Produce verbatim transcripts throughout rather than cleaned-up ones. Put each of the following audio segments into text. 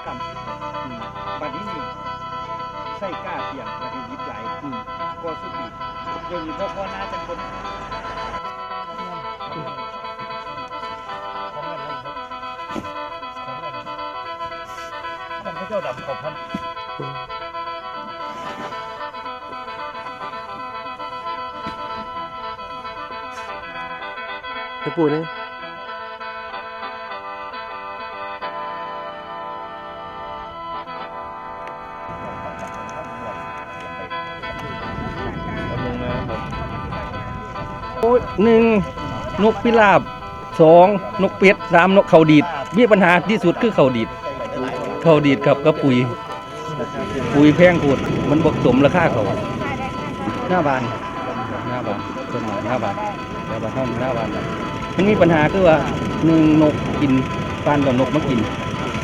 ต่ำ อืม บัดนี้นี่ ใส่กล้าเปียง บัดนี้หยิบหลาย อืม กว่าสุดปี เดี๋ยวนี้บ่พอหน้าจักคน ของเงินนั่นครับ ของเงิน ท่านพระเจ้าดำขอบพัน ให้ปู่นะ โอ้ย หนึ่ง นกพิราบ สอง นกเป็ด สาม นกเขาดีด มีปัญหาที่สุดคือเขาดีด เขาดีดครับ กับปุ๋ย ปุ๋ยแพงโพด มันบ่สมราคาเขา หน้าบ้าน หน้าบ้าน ต้นไม้หน้าบ้าน หน้าบ้านเฮาหน้าบ้าน มันมีปัญหาคือว่า หนึ่ง นกกิน ปานเอานกมากิน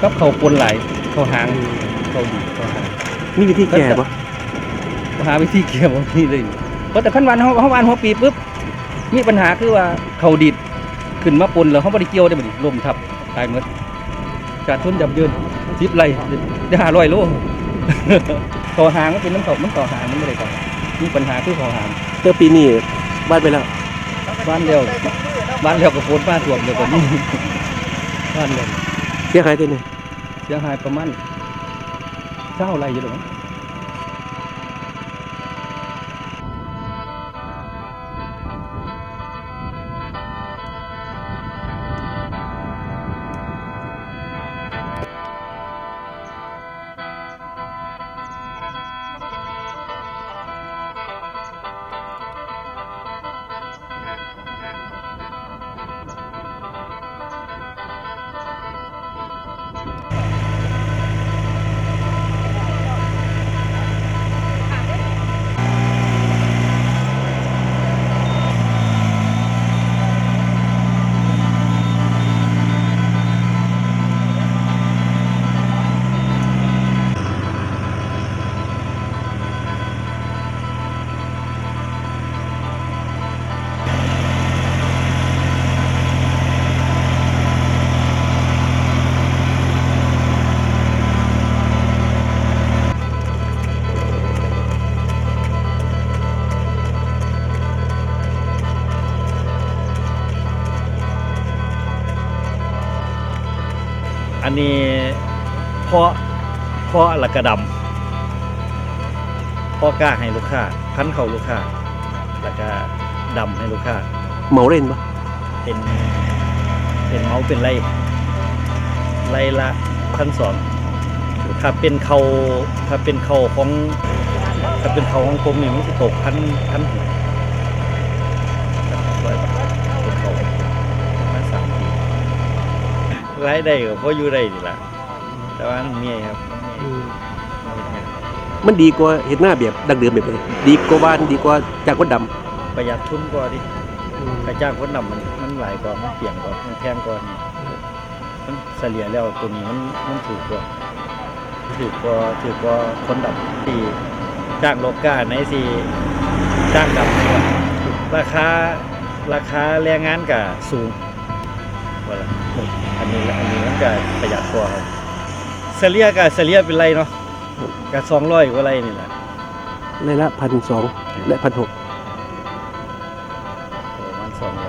กับเขาปนหลาย เขาหาง เขาดีด เขาหาง มีวิธีแก้บ่ หาวิธีแก้บ่มีเลย เพราะแต่คันหว่านเฮา เฮาหว่านหัวปีปุ๊บ มีปัญหาคือว่าเขาดีด ขึ้นมาปนแล้วเฮาบ่ได้เกี่ยวได้บัดนี้ ล้มทับ ตายหมด ขาดทุนยับเยิน สิบไร่ ได้ห้าร้อยโล ต่อหางมันเป็นน้ำเขา มันต่อหาง มันบ่ได้ต่อหาง มีปัญหาคือต่อหาง แต่ปีนี้หว่านไปแล้ว หว่านแล้ว หว่านแล้วก็ฝนมาท่วมแล้วก็มี หว่านแล้ว เสียหายเท่าใด เสียหายประมาณซาวไร่อยู่ดอกมั้ง อันนี้เพาะ เพาะแล้วก็ดำ เพาะกล้าให้ลูกค้า พันเข้าลูกค้า แล้วก็ดำให้ลูกค้า เหมาเล่นปะ เป็น เป็นเหมาเป็นไร่ ไร่ละพันสอง ถ้าเป็นเข้า ถ้าเป็นเข้าของ ถ้าเป็นเข้าของผมนี่มันสิตกพัน พันหกร้อยบาท เป็นเข้าประมาณสามปี รายได้ก็พออยู่ได้นี่ล่ะ แต่ว่ามันเมื่อยครับ มันเมื่อย อืม มันเฮ็ดงาน มันดีกว่าเฮ็ดนาแบบดั้งเดิมแบบใด ดีกว่าหว่าน ดีกว่าจ้างคนดำ ประหยัดทุนกว่าดิ อืม ถ้าจ้างคนดำมัน มันหลายกว่า มันเปลี่ยนกว่า มันแพงกว่า มันเฉลี่ยแล้วตัวนี้มัน มันถูกกว่า ถูกกว่า ถูกกว่าคนดำ ที่จ้างโลกาไหนสิจ้างดำ ราคา ราคาแรงงานก็สูง ว่าล่ะ อันนี้ละ อันนี้มันก็ประหยัดกว่าครับ เฉลี่ยก็เฉลี่ยเป็นไร่เนาะ ก็สองร้อยกว่าไร่นี่แหละ ไร่ละพันสอง และพันหก ประมาณสองร้อย